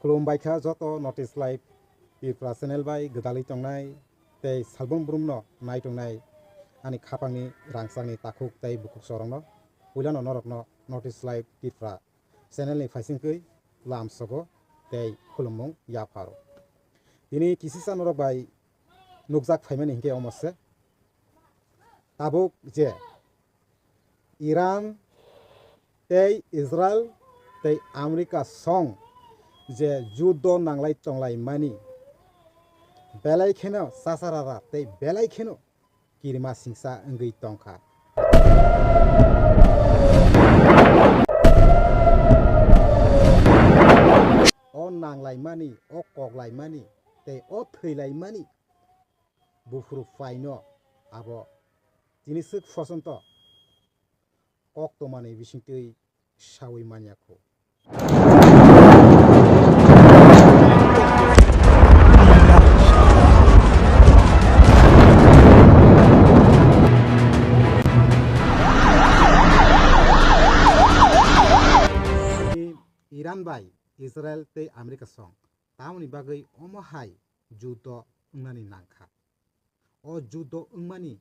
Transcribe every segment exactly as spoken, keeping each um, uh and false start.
Khulumbai kha joto North East Live Tripura channel bai gwdalwi tongnai tei salbrum brumno nai tongnai ani khapangni rangchakni takhuk tei bukhuk sorokno. Puilano norokno North East Live Tripura channel ni phaisingkwi lamsogo tei khulumung yapharo. Tini kisisa norok bai nukjak phaimani hinkhe omo se. Tabuk je Iran tei Israel tei America song je juddo nanglai tonglaimani belai kheno chacharara tei belai kheno kirima singsa wngwi tongkha. O nanglaimani, o koklaimani tei o thwilaimani buphuru phaino abo tini swk phosonto kok tongmani bisingtwi sawi manya kho. Iran bai Israel tei America song tamoni bagwi omo hai juddo wngnani nangkha. O juddo wngmani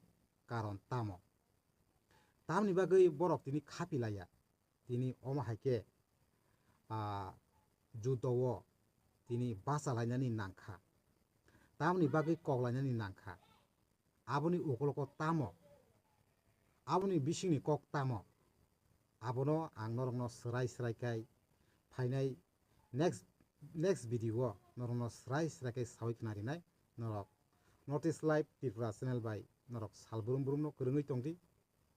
karon tamo? Tamni bagwi borok tini khapi laiya? Tini omo hai khe, ah, juddo o tini bacha lainani nangkha. Tamni bagwi kok lainani nangkha. Aboni ukologo tamo? Aboni bisingni kok tamo? Abono ang norokno swrai swrai khai phainai next, next video o norokno swrai swrai khai sawi khna rinai norok. North East Live Tripura channel bai norok sal brum brumno kwrwngwi tongdi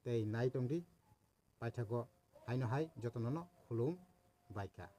tei nai tongdi. Paithago haino hai jotono no khulum bai kha.